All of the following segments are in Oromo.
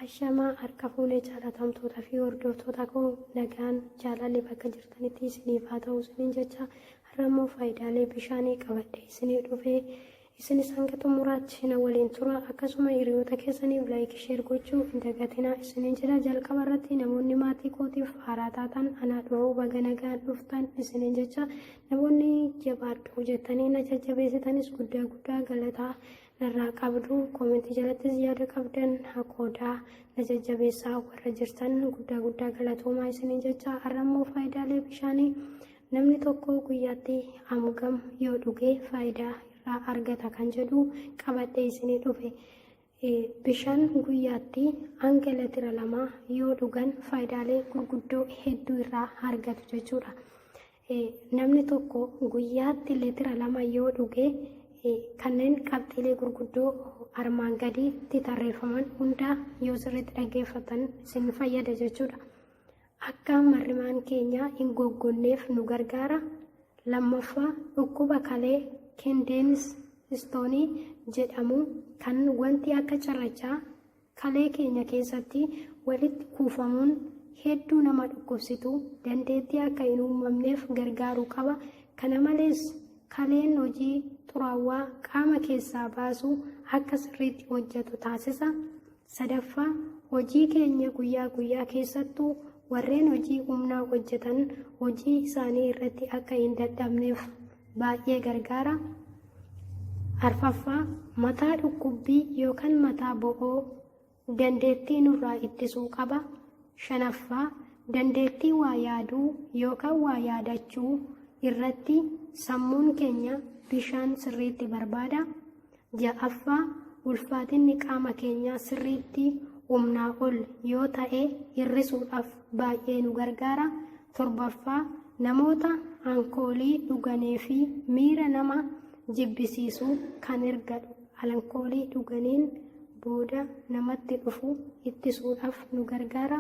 Ashamaa harka fuunee jaalatamtoota fi hordoftoota koo, nagaan jaalalli bakka jirtanitti isiniif haa ta'u isiniin jecha, har'a immoo faayidaalee bishaanii qabadhee isinii dhufe. Isinis hanga xumuraatti na waliin tura. Akkasuma hiriyoota keessaniif like, share gochuu hin dagatinaa isiniin jedha. Jalqaba irratti namoonni maatii kootiif haaraa taatan, anaa dhufuu, baga nagaan dhuftan isiniin jecha. Namoonni jabaadhu jettanii na jajjabeessitanis guddaa guddaa galataa narraa qabdu. Koomentii jalattis yaada qabdan qoodaa, na jajjabeessaa warra jirtan guddaa guddaa galatoomaa isiniin jecha. Har'a immoo faayidaalee bishaanii, namni tokko guyyaatti hangam yoo dhuge faayidaa irraa argata kan jedhu qabadhee isinii dhufe. Bishaan guyyaatti hanga litira 2 yoo dhugan faayidaalee gurguddoo hedduu irraa argatu jechuudha. Namni tokko guyyaatti litira 2 yoo dhuge kanneen qabxiilee gurguddoo armaan gadiitti tarreeffaman hunda yoo sirriitti dhaggeeffatan isin fayyada jechuudha. Akka marrimaan keenya hin goggonneef nu gargaara. Lammaffaa, dhukkuba kalee kendeenis istoonii jedhamu kan wanti akka cirrachaa kalee keenya keessatti walitti kuufamuun hedduu nama dhukkubsitu dandeettii akka hin uumamneef gargaaru qaba. Kana malees kaleen hojii xuraawwaa qaama keessaa baasuu akka sirriitti hojjetu taasisa. Sadaffaa, hojii keenya guyyaa guyyaa keessattuu warreen hojii humnaa hojjetan hojii isaanii irratti akka hin dadhabneef baay'ee gargaara. Arfaffaa, mataa dhukkubbii yookaan mataa bo'oo dandeettii nurraa ittisuu qaba. Shanaffaa, dandeettii waa yaaduu yookaan waa yaadachuu irratti sammuun keenya bishaan sirriitti barbaada. Ja'affaa, ulfaatinni qaama keenyaa sirriitti humnaa ol yoo ta'e hir'isuudhaaf baay'ee nu gargaara. Torbaffaa, namoota ankoolii dhuganii fi miira nama jibbisiisu kan erga alankoolii dhuganiin booda namatti dhufu ittisuudhaaf nu gargaara.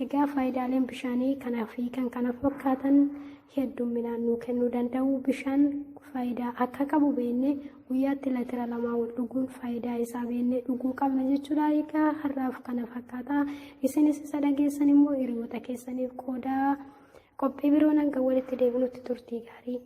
Egaa faayidaaleen bishaanii kanaa fi kan kana fakkaatan heddumminaan nuu kennuu danda'u. Bishaan faayidaa akka qabu beeknee guyyaatti litira 2 ol dhuguun faayidaa isaa beeknee dhuguu qabna jechuudha. Egaa har'aaf kana fakkaata. Isinis isa dhageessan immoo hiriyoota keessaniif qoodaa. Qophii biroon hanga walitti deebinutti turtii gaarii.